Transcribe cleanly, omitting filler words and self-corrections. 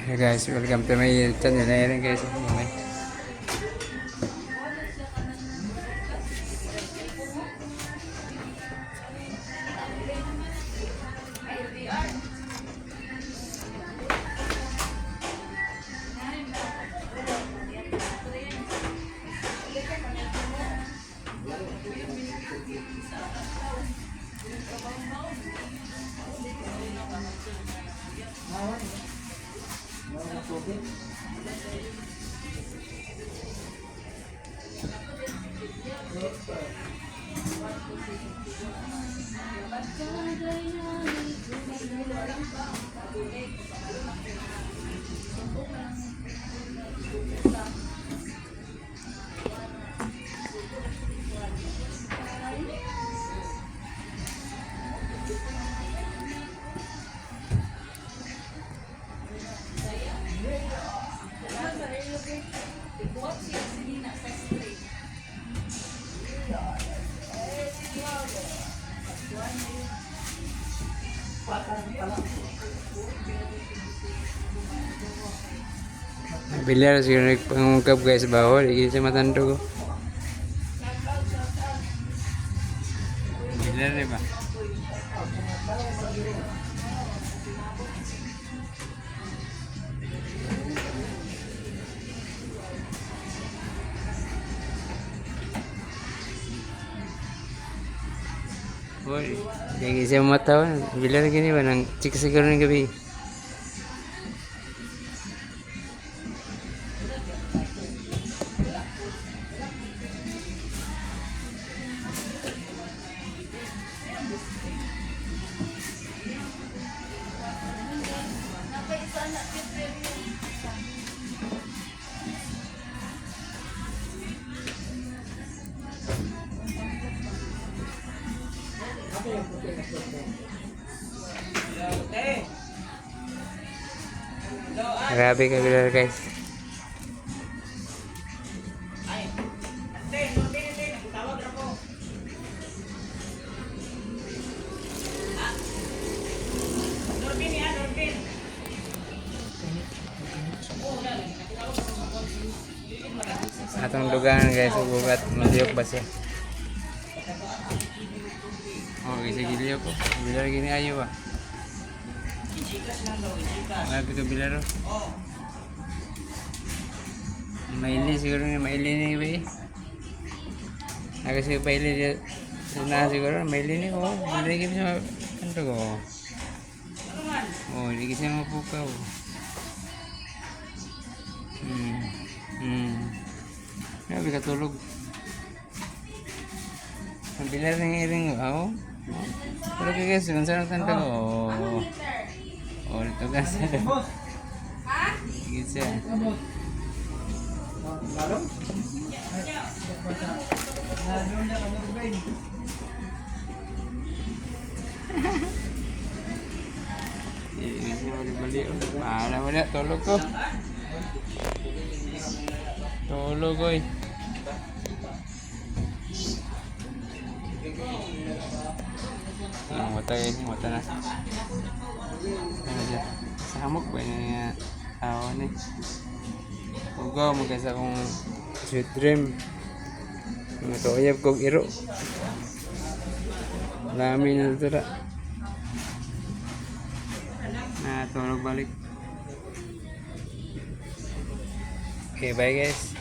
Hey guys, welcome to my channel. Ayan guys, may. Bilyar siguro nagpangungkap guys bawal. Hindi siya matando ko. Bilyar di ba? Hoy, hindi siya matawa. Bilyar gini ba? Nang chika siguro ng gabi. Grabe ka bilyar guys. Atong dugangan guys, ugugat, maliyok ba siya? Oh, isa giliyok ko. Bilar gini ayo ba? Grabe ka bilar oh. Maili siguro ni maili ni ba eh. Aga siya paili dia na siguro maili ni ko. Hindi gini siya kanto ko. Oh, hindi siya mapukaw. Grabe ka tulog. Ang bilar ng iring oh. Pero kaya guys, kung saan ang kanto ko. Oh, oh ito guys. Sige siya. Hindi siya bali-bali. Paala mo na, tulog ko. Tulog oy. Ang mata guys, mata na. Ano siya? Samok ba niya tao ni? Ugaw mo guys akong sweet dream. Mga tuyab kog iro. Lami na tira. Na tulog balik. Okay, bye guys.